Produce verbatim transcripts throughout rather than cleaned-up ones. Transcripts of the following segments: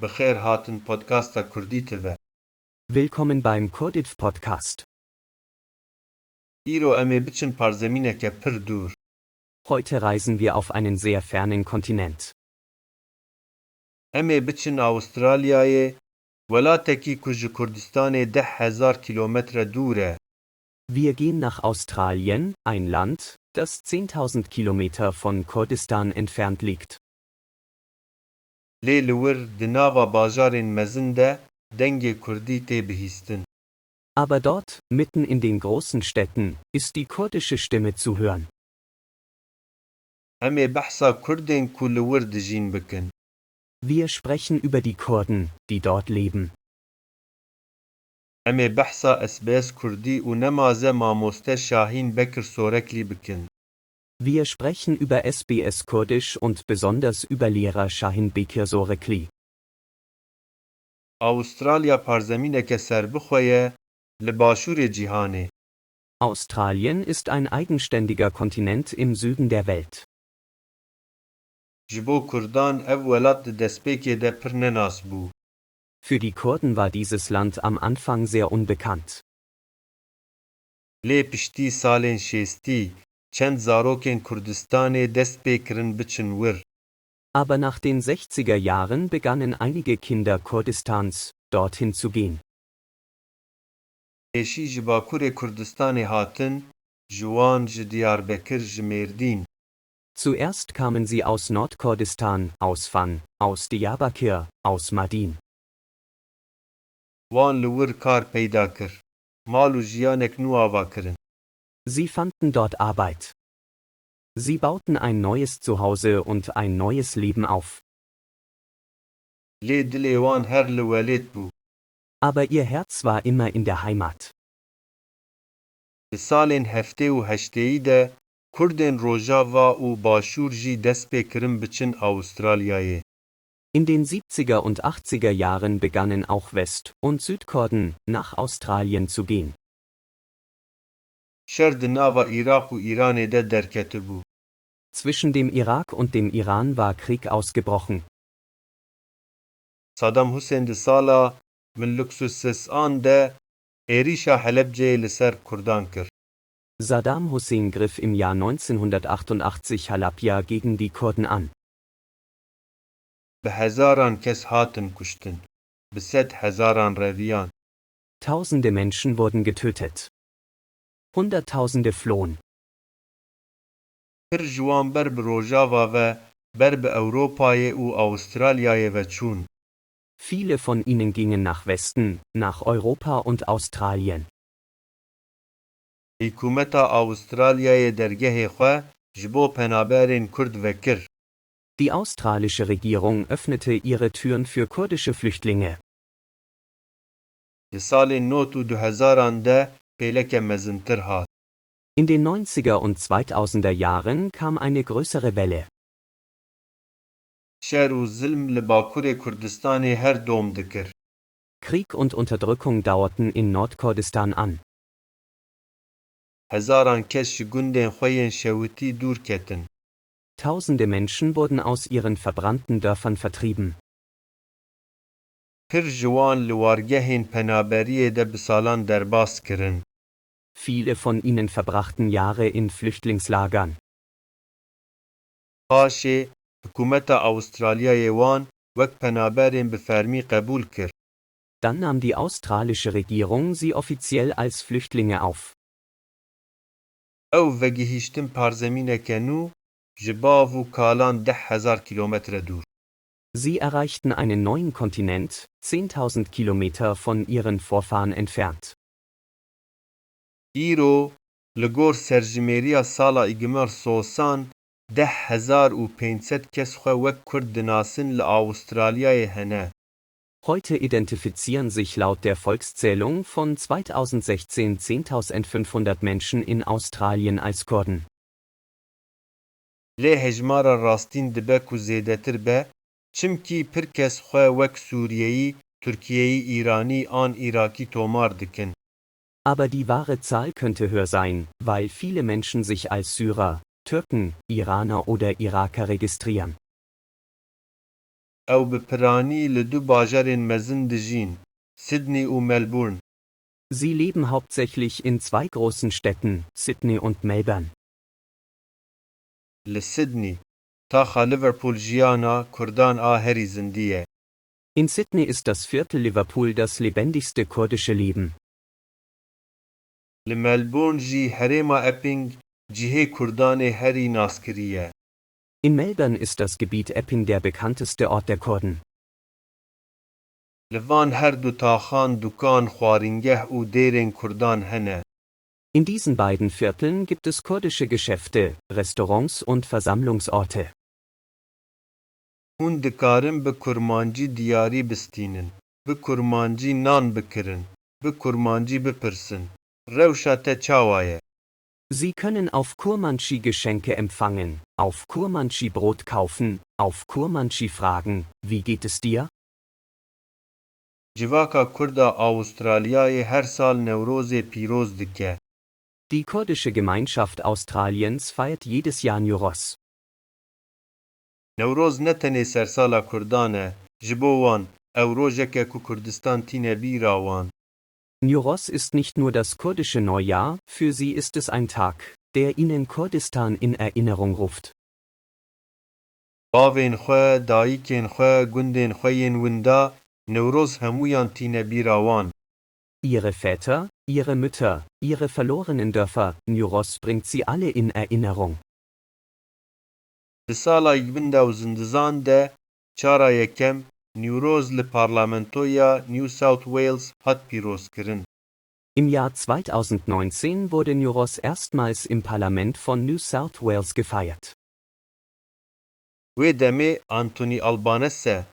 Bi xêr hatin podcasta Kurdî T V. Willkommen beim Kurdiv Podcast. Îro em ê biçin parzemîneke pir dûr. Heute reisen wir auf einen sehr fernen Kontinent. Em ê biçin Awustralyayê, welatekî ku ji Kurdistanê deh hezar kîlometre dûr e. Wir gehen nach Australien, ein Land, das zehntausend Kilometer von Kurdistan entfernt liegt. Lê li wir di nava bajarên mezin de dengê kurdî tê bihîstin. Aber dort, mitten in den großen Städten, ist die kurdische Stimme zu hören. Em ê behsa kurdên ku li wir dijîn bikin. Wir sprechen über die Kurden, die dort leben. Em ê behsa S B S Kurdî û nemaze mamoste Şahîn Bekir Soreklî bikin. Wir sprechen über S B S Kurdisch und besonders über Lehrer Şahin Bekir Sorekli. Awustralya parzemîneke serbixwe ye li başûrê cîhanê. Australien ist ein eigenständiger Kontinent im Süden der Welt. Ji bo kurdan ev welat di destpêkê de pir nenas bû. Für die Kurden war dieses Land am Anfang sehr unbekannt. Lê piştî salên şêstî çend zarokên Kurdistanê dest pê kirin biçin wir. Aber nach den sechziger Jahren begannen einige Kinder Kurdistans, dorthin zu gehen. Pêşî ji Bakurê Kurdistanê hatin, ji Wan, ji Diyarbekir, ji Mêrdîn. Zuerst kamen sie aus Nordkurdistan, aus Van, aus Diyarbakir, aus Mardin. Wan li wir kar peyda kir, mal û jiyanek nû ava kirin. Sie fanden dort Arbeit. Sie bauten ein neues Zuhause und ein neues Leben auf. Lê dilê wan her li welêt bû. Aber ihr Herz war immer in der Heimat. Di salên heftê û heştêyî de Kurdên Rojava û Başûr jî dest pê kirin biçin Awustralyayê. In den siebziger und achtziger Jahren begannen auch West- und Südkurden, nach Australien zu gehen. Şer di nava Iraq û Îranê de derketibû. Zwischen dem Irak und dem Iran war Krieg ausgebrochen. Saddam Hussein di sala bin luksusesan de êrîşa Helebceyê li ser Kurdan kir. Saddam Hussein griff im Jahr neunzehnhundertachtundachtzig Halabja gegen die Kurden an. Bi hezaran kes hatin kuştin, bi sed hezaran reviyan. Tausende Menschen wurden getötet. Hunderttausende flohen. Pir ji wan ber bi Rojava ve, ber bi Ewropayê û Awustralyayê ve çûn. Viele von ihnen gingen nach Westen, nach Europa und Australien. Hikûmeta Awustralyayê dergehê xwe ji bo penaberên Kurd vekir. Die australische Regierung öffnete ihre Türen für kurdische Flüchtlinge. Di salên nod û du hezaran de pêleke mezintir hat. In den neunziger und zweitausender Jahren kam eine größere Welle. Şer û zilm li Bakurê Kurdistanê her dom dikir. Krieg und Unterdrückung dauerten in Nordkurdistan an. Hezaran kes ji gundên xwe yên şewitî dûr ketin. Tausende Menschen wurden aus ihren verbrannten Dörfern vertrieben. Pir ji wan li wargehên penaberiyê de bi salan derbas kirin. Viele von ihnen verbrachten Jahre in Flüchtlingslagern. Paşê, hikûmeta Awustralyayê wan wek penaberên bi fermî qebûl kir. Dann nahm die australische Regierung sie offiziell als Flüchtlinge auf. Ew vegihîştin parzemîneke nû, ji bav û kalan deh hezar kîlometre dûr. Sie erreichten einen neuen Kontinent, zehntausend Kilometer von ihren Vorfahren entfernt. Îro, li gor serjimêriya sala îgimar sosan, deh hezar û pênc sed kes xwe wek Kurd dinasin li Awustralyayê hene. Heute identifizieren sich laut der Volkszählung von zweitausendsechzehn zehntausendfünfhundert Menschen in Australien als Kurden. Lê hejmara rastîn dibe ku zêdetir be, çimkî pir kes xwe wek Sûriyeyî, Tirkiyeyî, Îranî an Îrakî tomar dikin. Aber die wahre Zahl könnte höher sein, weil viele Menschen sich als Syrer, Türken, Iraner oder Iraker registrieren. Ew bi piranî li du bajarên mezin dijîn, Sydney û Melbourne. Sie leben hauptsächlich in zwei großen Städten, Sydney und Melbourne. Li Sydney, taxa Liverpool jiyana Kurdan a herî zindî ye. In Sydney ist das Viertel Liverpool das lebendigste kurdische Leben. Li Melbourne jî herêma Epping cihê Kurdanê herî naskirî ye. In Melbourne ist das Gebiet Epping der bekannteste Ort der Kurden. Li van her du taxan dukan, xwaringeh û dêrên Kurdan hene. In diesen beiden Vierteln gibt es kurdische Geschäfte, Restaurants und Versammlungsorte. Hûn dikarin bi kurmancî diyarî bistînin, bi kurmancî nan bikirin, bi kurmancî bipirsin, rewşa te çawa ye? Sie können auf Kurmandschi Geschenke empfangen, auf Kurmandschi Brot kaufen, auf Kurmandschi fragen, wie geht es dir? Civaka Kurd a Awustralyayê her sal Newrozê pîroz dike. Die kurdische Gemeinschaft Australiens feiert jedes Jahr Newroz. Newroz ne tenê sersala Kurdan e, ji bo wan, ew rojek e ku Kurdistan tîne bîra wan. Newroz ist nicht nur das kurdische Neujahr, für sie ist es ein Tag, der ihnen Kurdistan in Erinnerung ruft. Bavên xwe, dayikên xwe, gundên xwe yên winda, Newroz hemûyan tîne bîra wan. Ihre Väter, ihre Mütter, ihre verlorenen Dörfer, Newroz bringt sie alle in Erinnerung. Di sala yek bin da û zindizan de, cara yekem, Newroz li parlamentoya New South Wales hat pîrozkirin. Im Jahr zweitausendneunzehn wurde Newroz erstmals im Parlament von New South Wales gefeiert. Wê demê Anthony Albanese,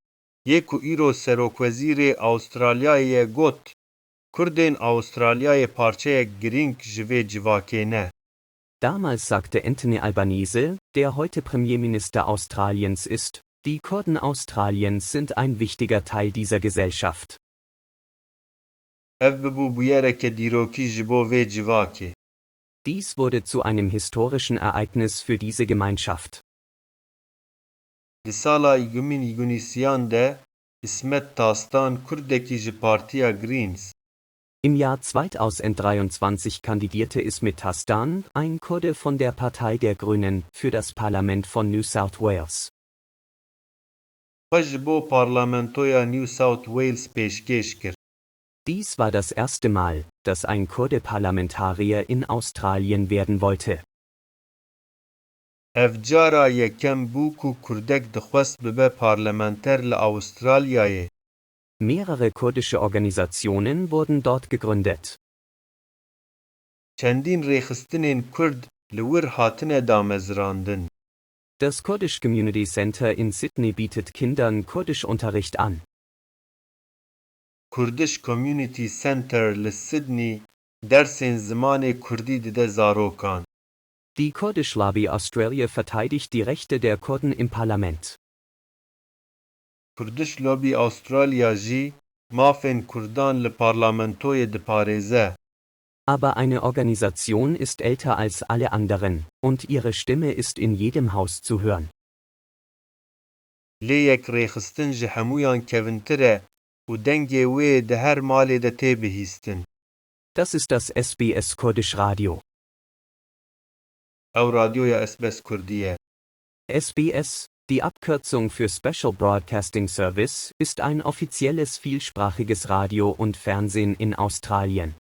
yê ku îro serokwezîrê Awustralyayê ye, got, Kurdên Awustralyayê parçeyek girîng ji vê civakê ne. Damals sagte Anthony Albanese, der heute Premierminister Australiens ist, die Kurden Australiens sind ein wichtiger Teil dieser Gesellschaft. Ev bibû bûyereke dîrokî ji bo vê civakê. Dies wurde zu einem historischen Ereignis für diese Gemeinschaft. Di sala yekemîn Yûnisiyan de, Ismet Tastan, Kurdekî ji Partiya Greens, Im Jahr zweitausenddreiundzwanzig kandidierte Ismet Tastan, ein Kurde von der Partei der Grünen, für das Parlament von New South Wales. Xwe ji bo parlamentoya New South Wales pêşkêş kir. Dies war das erste Mal, dass ein Kurde Parlamentarier in Australien werden wollte. Ev cara yekem bû ku Kurdek dixwest bibe parlamenter li Awustralyayê. Mehrere kurdische Organisationen wurden dort gegründet. Çendîn rêxistinên Kurd li wir hatine damezrandin. Das Kurdish Community Centre in Sydney bietet Kindern Kurdischunterricht an. Kurdish Community Centre li Sydney dersên zimanê Kurdî dide zarokan. Die Kurdish Lobby Australia verteidigt die Rechte der Kurden im Parlament. Kurdish Lobby Australia jî mafên Kurdan li parlamentoyê diparêze. Aber eine Organisation ist älter als alle anderen, und ihre Stimme ist in jedem Haus zu hören. Lê yek rêxistin ji hemûyan kevintir e û dengê wê di her malê de tê bihîstin. Das ist das S B S Kurdish Radio. Ew radyoya S B S Kurdî ye. S B S, die Abkürzung für Special Broadcasting Service, ist ein offizielles vielsprachiges Radio und Fernsehen in Australien.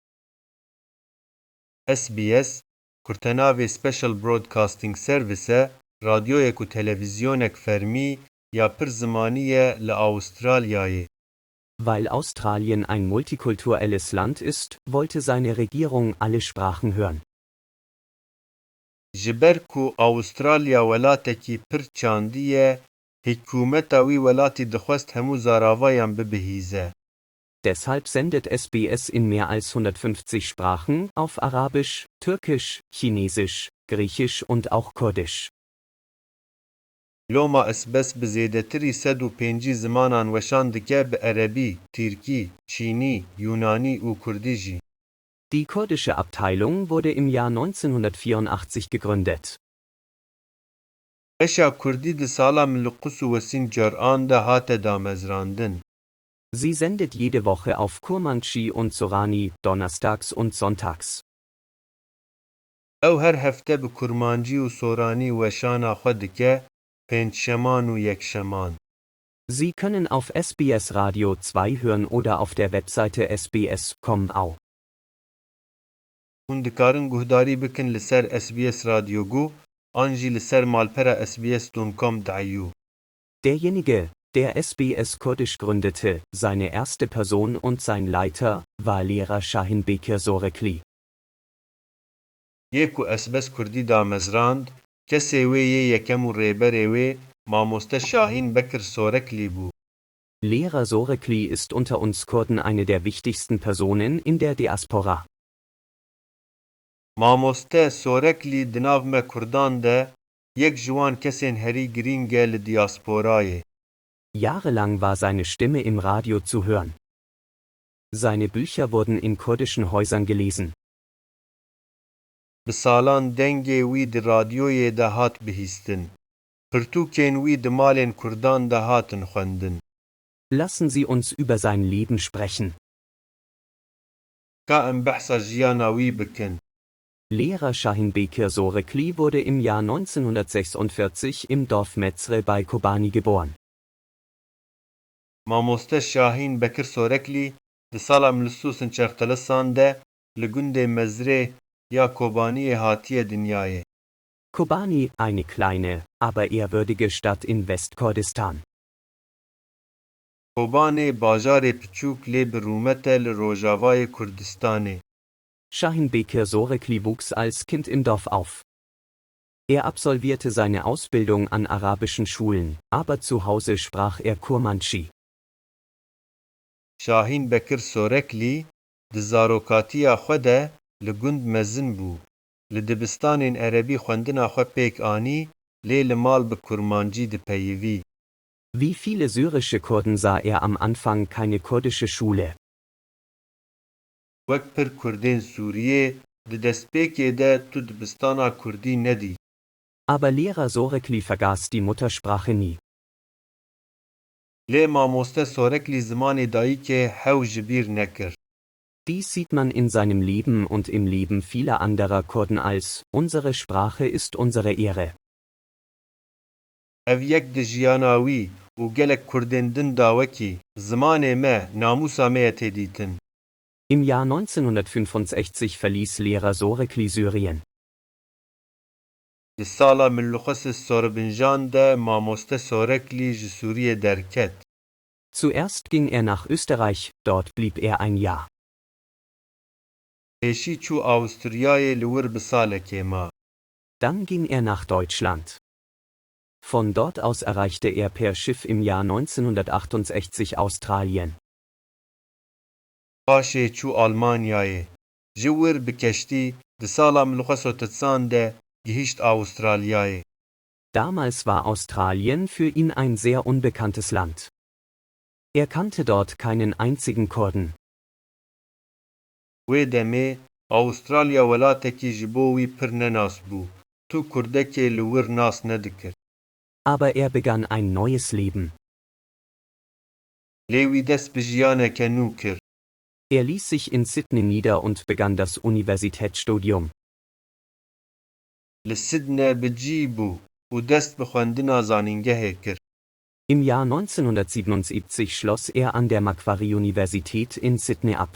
S B S, kurtenavê Special Broadcasting Service e, radyoyek û televîzyonek fermî ya pir zimanî ye li Awustralyayê. Weil Australien ein multikulturelles Land ist, wollte seine Regierung alle Sprachen hören. Ji ber ku Awustralya welatekî pir çandî ye, hikûmeta wî welatî dixwest hemû zaravayan bibihîze. Deshalb sendet S B S in mehr als hundertfünfzig Sprachen, auf Arabisch, Türkisch, Chinesisch, Griechisch und auch Kurdisch. Loma S B S bi zêdetirî sed û pêncî zimanan weşan dike, bi erebî, tîrkî, çînî, yûnanî û kurdî jî. Die kurdische Abteilung wurde im Jahr neunzehnhundertvierundachtzig gegründet. Beşa kurdî di sala min li Qus û Wesîn Caran de hate damezrandin. Sie sendet jede Woche auf Kurmandschi und Sorani, donnerstags und sonntags. Ew her hefte bi kurmancî û soranî weşana xwe dike, pêncşeman û yekşeman. Sie können auf S B S Radio zwei hören oder auf der Webseite S B S Punkt com au. Hûn dikarin guhdarî bikin li ser S B S Radio Gu an jî li ser malpera S B S dot com dot A U. Derjenige, der S B S Kurdisch gründete, seine erste Person und sein Leiter, war Lehrer Şahin Bekir Sorekli. Yê ku S B S Kurdî damezrand, kesê wê yê yekem û rêberê wê, mamoste Şahîn Bekir Soreklî bû. Lehrer Sorekli ist unter uns Kurden eine der wichtigsten Personen in der Diaspora. Mamoste Soreklî di nav me kurdan de yek ji wan kesên herî girîng e li diasporayê. Jahrelang war seine Stimme im Radio zu hören. Seine Bücher wurden in kurdischen Häusern gelesen. Bi salan dengê wî di radyoyê de hat bihîstin. Pirtûkên wî di malên kurdan de hatin xwendin. Lassen Sie uns über sein Leben sprechen. Ka em behsa jiyana wî bikin. Lehrer Şahin Bekir Sorekli wurde im Jahr neunzehnhundertsechsundvierzig im Dorf Mezre bei Kobani geboren. Mamoste Şahîn Bekir Soreklî di sala mil û sê û çar Çerxtelesan de li gundê Mezrê ya Kobaniyê hatiye dinyayê. Kobani, eine kleine, aber ehrwürdige Stadt in Westkurdistan. Kobanê bajarê piçûk lê bi rûmet e li rojavayê Kurdistanê. Şahin Bekir Sorekli wuchs als Kind im Dorf auf. Er absolvierte seine Ausbildung an arabischen Schulen, aber zu Hause sprach er Kurmandschi. Şahîn Bekir Soreklî di zarokatiya xwe de li gund mezin bû. Li dibistanên erebî xwendina xwe pêk anî, lê li mal bi kurmancî dipeyivî. Wie viele syrische Kurden sah er am Anfang keine kurdische Schule. Wek pir kurdên Sûriyê, di destpêkê de tu dibistana kurdî nedît. Aber Lehrer Sorekli vergaß die Muttersprache nie. Lê mamoste Soreklî zimanê dayikê hew ji bîr nekir. Dies sieht man in seinem Leben und im Leben vieler anderer Kurden als: Unsere Sprache ist unsere Ehre. Ev yek di jiyana wî û gelek kurdên din da wekî: Zimanê me, namûsa me ye tê dîtin. Im Jahr neunzehnhundertfünfundsechzig verließ Lehrer Sorekli Syrien. Di sala mil û neh sed sor û pêncan de mamoste Soreklî ji Sûriyê derket. Zuerst ging er nach Österreich, dort blieb er ein Jahr. Pêşî çû Awustriyayê, li wir bi salekê ma. Dann ging er nach Deutschland. Von dort aus erreichte er per Schiff im Jahr neunzehnhundertachtundsechzig Australien. Paşê çû Almanyayê. Ji wir bi keştî di sala mil û neh sed û sî de gihîşt Awustralyayê. Damals war Australien für ihn ein sehr unbekanntes Land. Er kannte dort keinen einzigen Kurden. Wê demê Awustralya welatekî ji bo wî pir nenas bû. Tu kurdekê li wir nas nedikir. Aber er begann ein neues Leben. Lê wî dest bi jiyaneke nû kir. Er ließ sich in Sydney nieder und begann das Universitätsstudium. Li Sydney bi cî bû û dest bi xwendina zanîngehê kir. Im Jahr neunzehnhundertsiebenundsiebzig schloss er an der Macquarie Universität in Sydney ab.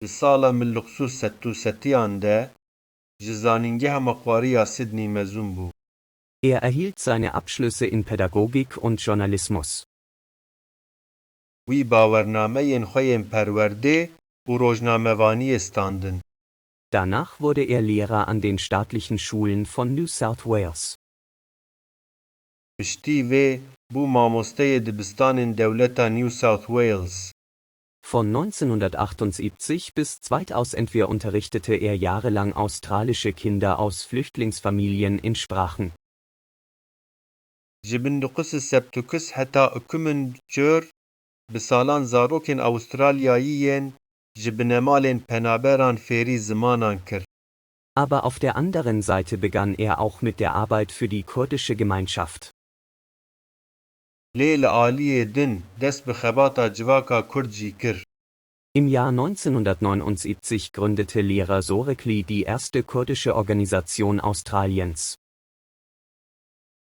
Di sala mil û neh sed û setiyan de ji Zanîngeha Macquarie ya Sydney mezûn bû. Er erhielt seine Abschlüsse in Pädagogik und Journalismus. Wî bawernameyên xwe yên perwerdê û rojnamevaniyê standin. Danach wurde er Lehrer an den staatlichen Schulen von New South Wales. Piştî vê bû mamosteyê dibistanên dewleta New South Wales. Von neunzehnhundertachtundsiebzig bis zweitausendvier unterrichtete er jahrelang australische Kinder aus Flüchtlingsfamilien in Sprachen. Ji bin du Qusiseptukus heta Ukumençör bi salan zarokên Awustralyayî yên ji binemalên penaberan fêrî zimanan kir. Aber auf der anderen Seite begann er auch mit der Arbeit für die kurdische Gemeinschaft. Lê li aliyê din dest bi xebata civaka Kurd jî kir. Im Jahr neunzehnhundertneunundsiebzig gründete Lehrer Sorekli die erste kurdische Organisation Australiens.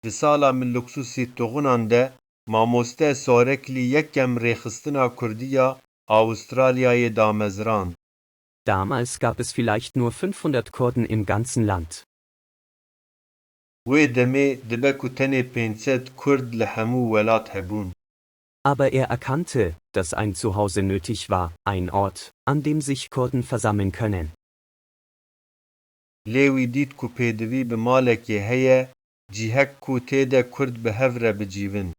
Di sala milûksû sî tuxunan de, mamoste Soreklî yekem rêxistina Kurdî ya Awustralyayê damezrand. Damals gab es vielleicht nur fünfhundert Kurden im ganzen Land. Wê demê dibe ku tenê pênc sed Kurd li hemû welat hebûn. Aber er erkannte, dass ein Zuhause nötig war, ein Ort, an dem sich Kurden versammeln können. Lê wî dît ku pêdivî bi malekê heye, cihek ku tê de Kurd bi hev re bicivin.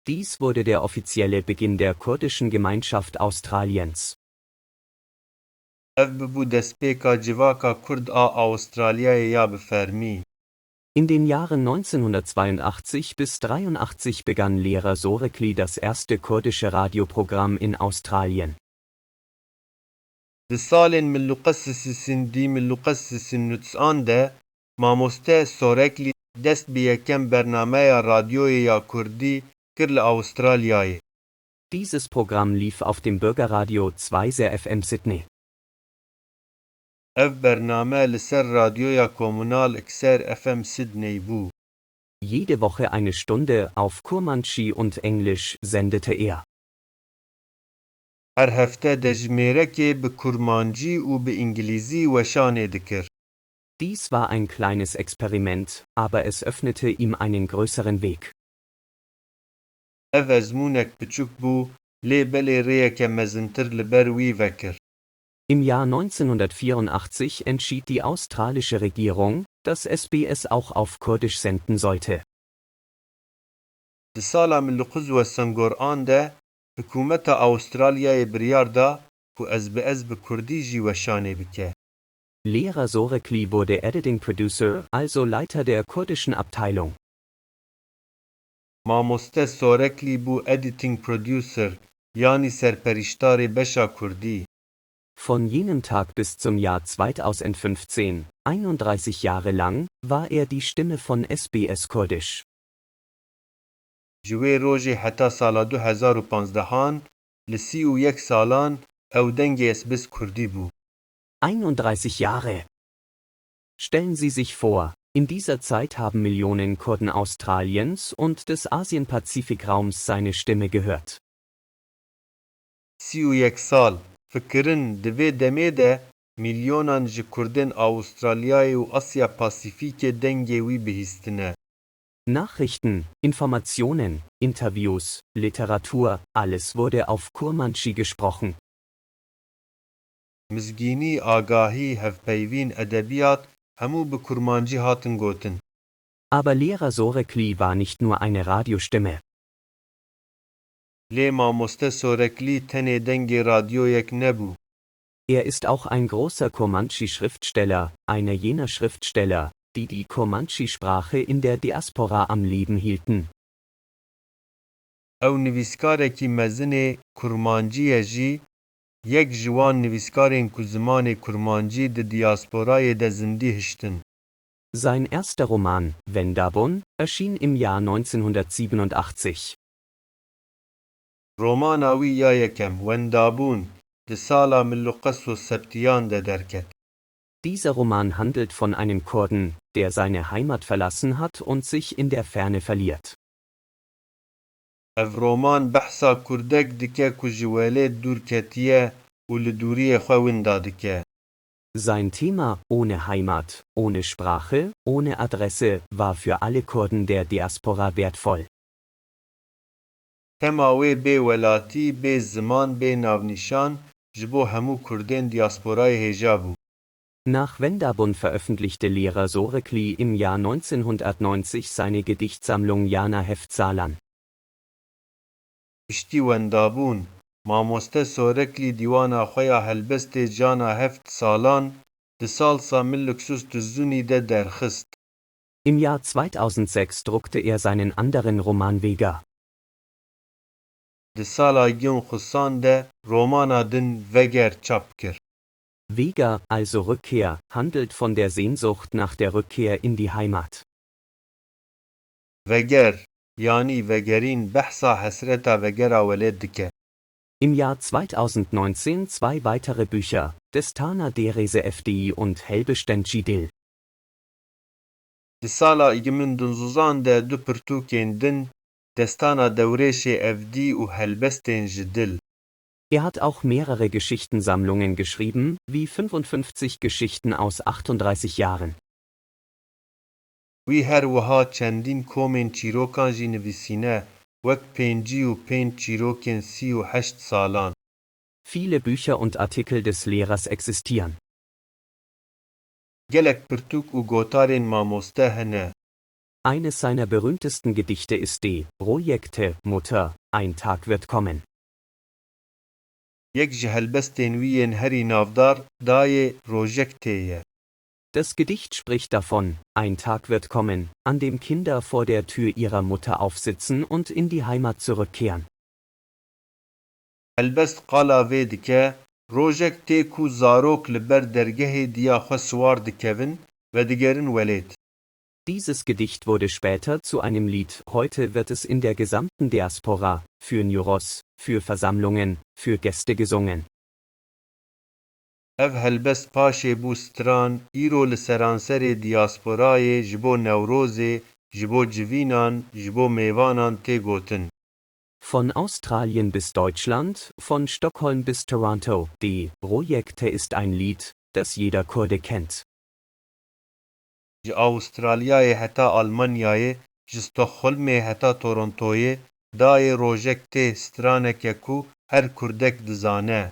Dies wurde der offizielle Beginn der kurdischen Gemeinschaft Australiens. Ev bibû destpêka civaka Kurd a Awustralyayê ya bi fermî. In den Jahren neunzehnhundertzweiundachtzig bis dreiundachtzig begann Lehrer Sorekli das erste kurdische Radioprogramm in Australien. Di salên milûqe sisî sîn dî milûqe sisî nûtsan de, mamoste Soreklî dest bi yekem bernameya radyoyê ya Kurdî kir li Awustralyayê. Dieses Programm lief auf dem Bürgerradio zwei S F M Sydney. Ev bername li ser radyoya komunal Xer F M Sydney bû. Jede Woche eine Stunde auf Kurmandschi und Englisch sendete er. Her hefte dejmêrekê bi kurmancî û bi îngilîzî weşanê dikir. Dies war ein kleines Experiment, aber es öffnete ihm einen größeren Weg. Ev ezmûnek piçûk bû, lê belê rêyeke mezintir li ber wî vekir. Im Jahr neunzehnhundertvierundachtzig entschied die australische Regierung, dass S B S auch auf Kurdisch senden sollte. Di sala milûkuz we sengor an de, hikûmeta Awustralyayê biryar da ku S B S bi kurdî jî weşanê bike. Lehrer Sorekli wurde Editing Producer, also Leiter der kurdischen Abteilung. Mamoste Soreklî bû editing producer, yanî serperiştarê beşa kurdî. Von jenem Tag bis zum Jahr zweitausendfünfzehn, einunddreißig Jahre lang, war er die Stimme von S B S Kurdisch. Ji wê rojê heta sala du hezar û panzdehan, li sî û yek salan, ew dengê S B S Kurdî bû. Einunddreißig Jahre. Stellen Sie sich vor, in dieser Zeit haben Millionen Kurden Australiens und des Asienpazifikraums seine Stimme gehört. Sî û yek sal, fikirin di vê demê de milyonan ji Kurdên Awustralyayê û Asya Pasifîkê dengê wî bihîstine. Nachrichten, Informationen, Interviews, Literatur, alles wurde auf Kurmandschi gesprochen. Mizgînî, agahî, hevpeyvîn, edebiyat, hemû bi kurmancî hatin gotin. Aber Lehrer Sorekli war nicht nur eine Radiostimme. Lê mamoste Soreklî tenê dengê radyoyek nebû. Er ist auch ein großer Kurmandschi-Schriftsteller, einer jener Schriftsteller, die die Kurmandschi-Sprache in der Diaspora am Leben hielten. Ew nivîskarekî mezin ê kurmancî ye jî, yek ji wan nivîskarên ku zimanê kurmancî di diasporayê de zindî hiştin. Sein erster Roman, Wendabun, erschien im Jahr neunzehnhundertsiebenundachtzig. Romana wî ya yekem, Wendabûn, di sala milûqes û septiyan de derket. Dieser Roman handelt von einem Kurden, der seine Heimat verlassen hat und sich in der Ferne verliert. Ev roman behsa kurdek dike ku ji welêt dûr ketiye û li dûriyê xwe winda dike. Sein Thema, ohne Heimat, ohne Sprache, ohne Adresse, war für alle Kurden der Diaspora wertvoll. Tema wê bê welatî, bê ziman, bê navnîşan ji bo hemû Kurdên diasporayê hêja bû. Nach Wendabun veröffentlichte Lehrer Sorekli im Jahr neunzehnhundertneunzig seine Gedichtsammlung Jana Heft Salan. Piştî wendabûn, mamoste Soreklî dîwana xwe ya helbestê Cana Heft Salan di salsa mil luksus tuzunî de derxist. Im Jahr zweitausendsechs druckte er seinen anderen Roman Vega. Di sala giyon xusan de romana din Veger çap kir. Vega, also Rückkehr, handelt von der Sehnsucht nach der Rückkehr in die Heimat. Veger, yanî vegerîn behsa hesreta vegera welêt dike. Im Jahr zweitausendneunzehn zwei weitere Bücher, Destana Derese F D und Helbestên Çîdil. Di sala îgimîn dunzuzan de du pirtûkên din, Destana Dewrêşê Evdî û Helbestên ji Dil. Er hat auch mehrere Geschichtensammlungen geschrieben, wie fünfundfünfzig Geschichten aus achtunddreißig Jahren. Wî her wiha çendîn komên çîrokan jî nivîsîne, wek pêncî û pênc çîrokên sî û heşt salan. Viele Bücher und Artikel des Lehrers existieren. Gelek pirtûk û gotarên mamoste hene. Eines seiner berühmtesten Gedichte ist die Rojek tê, Mutter, ein Tag wird kommen. Yek ji helbestên wî yên herî navdar Dayê Rojek tê ye. Das Gedicht spricht davon, ein Tag wird kommen, an dem Kinder vor der Tür ihrer Mutter aufsitzen und in die Heimat zurückkehren. Helbest qala vê dike, Rojek tê ku zarok li ber dergehê diya xwe siwar dikevin, vedigerin welêt. Dieses Gedicht wurde später zu einem Lied, heute wird es in der gesamten Diaspora, für Newroz, für Versammlungen, für Gäste gesungen. Ev helbest paşê bû stran, îro li seranserê diyasporayê ji bo Newrozê, ji bo civînan, ji bo mêvanan tê gotin. Von Australien bis Deutschland, von Stockholm bis Toronto, die Rojek tê ist ein Lied, das jeder Kurde kennt. Ji Avustralyayê heta Almanyayê, ji Stockholmê heta Torontoyê, Dayê Rojek tê straneke ku her Kurdek dizane.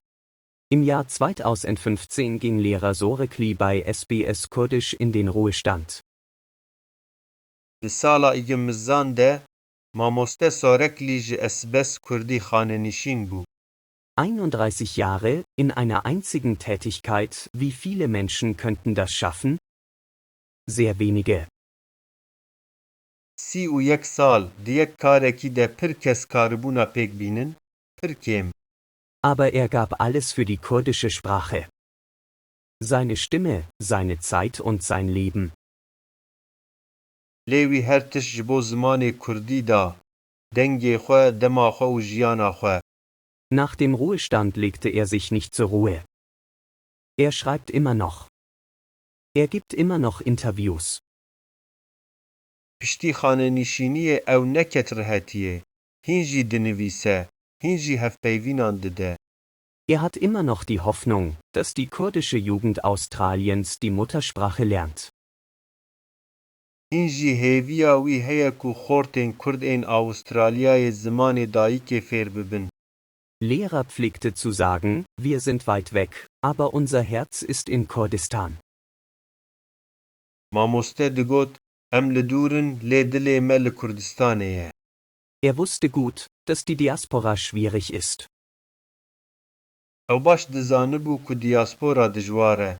Im Jahr zweitausendfünfzehn ging Lehrer Sorekli bei S B S Kurdisch in den Ruhestand. Di sala îgimizan de, mamoste Soreklî ji S B S Kurdî xanenîşîn bû. Einunddreißig Jahre, in einer einzigen Tätigkeit, wie viele Menschen könnten das schaffen? Sehr wenige. Sî û yek sal di yek karekî de pir kes karibûna pêk bînin, pir kêm. Aber er gab alles für die kurdische Sprache. Seine Stimme, seine Zeit und sein Leben. Lê wî her tişt ji bo zimanê kurdî da, dengê xwe, dema xwe û jiyana xwe. Nach dem Ruhestand legte er sich nicht zur Ruhe. Er schreibt immer noch. Er gibt immer noch Interviews. Piştî xanenîşîniyê ew neket rihetiyê, hîn jî dinivîse, hîn jî hevpeyvînan dide. Er hat immer noch die Hoffnung, dass die kurdische Jugend Australiens die Muttersprache lernt. Hîn jî hêviya wî heye ku xortên kurd ên Avustralyayê zimanê dayikê fêr bibin. Lehrer pflegte zu sagen, wir sind weit weg, aber unser Herz ist in Kurdistan. Mamoste digot, em li dûr in, lê dilê me li Kurdistanê ye. Er wusste gut, dass die Diaspora schwierig ist. Ew baş dizanibû ku diyaspora dijwar e.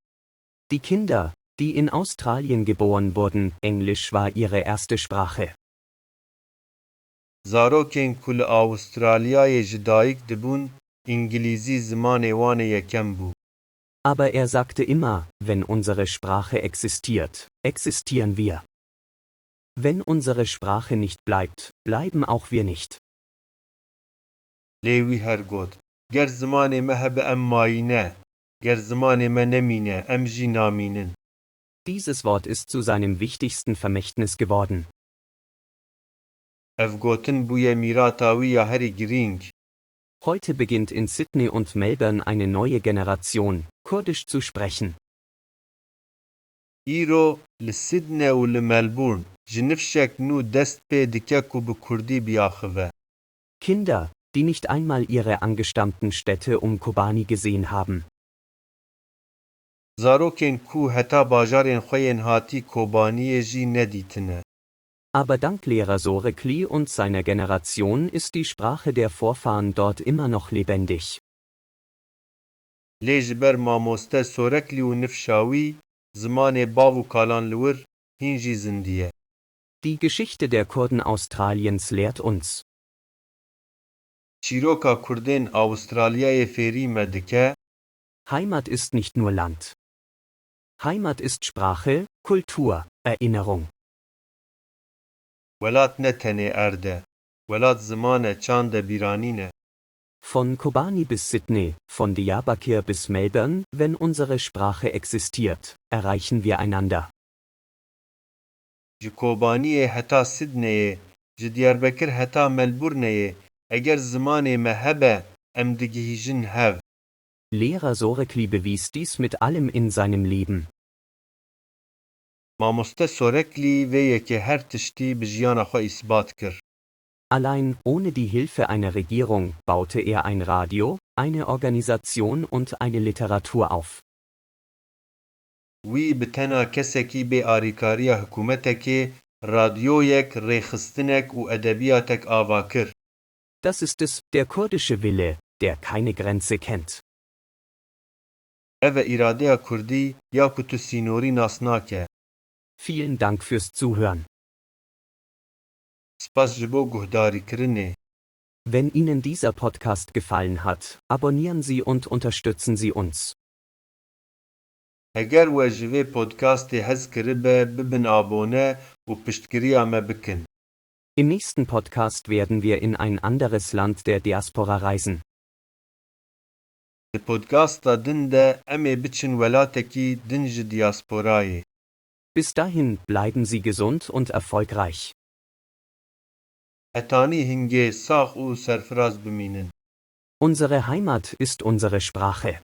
Die Kinder, die in Australien geboren wurden, Englisch war ihre erste Sprache. Zarokên ku li Avustralyayê ji dayik dibûn, îngilîzî zimanê wan ê yekem bû. Aber er sagte immer, wenn unsere Sprache existiert, existieren wir. Wenn unsere Sprache nicht bleibt, bleiben auch wir nicht. Lê wî her got, ger zimanê me hebe em mayî ne, ger zimanê me nemîne, em jî namînin. Dieses Wort ist zu seinem wichtigsten Vermächtnis geworden. Ev gotin bûye mîrata wî ya herî girîng. Heute beginnt in Sydney und Melbourne eine neue Generation, Kurdisch zu sprechen. Îro li Sydney û li Melbourne ji nifşek nû dest pê dike ku bi kurdî biaxive. Kinder, die nicht einmal ihre angestammten Städte um Kobani gesehen haben. Zarokên ku heta bajarên xwe yên hatî Kobaniyê jî nedîtine. Aber dank Lehrer Sorekli und seiner Generation ist die Sprache der Vorfahren dort immer noch lebendig. Lê ji ber mamoste Soreklî û nifşa wî, zimanê bav û kalan li wir hîn jî zindî ye. Die Geschichte der Kurden Australiens lehrt uns. Çîroka Kurdên Awistralyayê fêrî me dike. Heimat ist nicht nur Land. Heimat ist Sprache, Kultur, Erinnerung. Welat ne tenê erd e. Welat ziman e, çand e, bîranîn e. Von Kobani bis Sydney, von Diyarbakir bis Melbourne, wenn unsere Sprache existiert, erreichen wir einander. Ji Kobaniyê heta Sydneyê, ji Diyarbekir heta Melbourneyê, eger zimanê me hebe, em digihîjin hev. Lehrer Sorekli bewies dies mit allem in seinem Leben. Mamoste Soreklî vê yekê her tiştî bi jiyana xwe îsbat kir. Allein ohne die Hilfe einer Regierung baute er ein Radio, eine Organisation und eine Literatur auf. Wî bi tena kesekî bê arîkariya hikûmetekê radyoyek, rêxistinek û edebiyatek ava kir. Das ist es, der kurdische Wille, der keine Grenze kennt. Ev e îradeya kurdî ya ku tu sînorî nas nake. Vielen Dank fürs Zuhören. Spas ji bo guhdarîkirinê. Wenn Ihnen dieser Podcast gefallen hat, abonnieren Sie und unterstützen Sie uns. Heger we ji vê podcastê hez kiribe, bibin abone û piştgiriya me bikin. Im nächsten Podcast werden wir in ein anderes Land der Diaspora reisen. Di podcasta din de em ê biçin welatekî din ji diasporayê. Bis dahin, bleiben Sie gesund und erfolgreich. Hetanî hingê sax û serfiraz bimînin. Unsere Heimat ist unsere Sprache.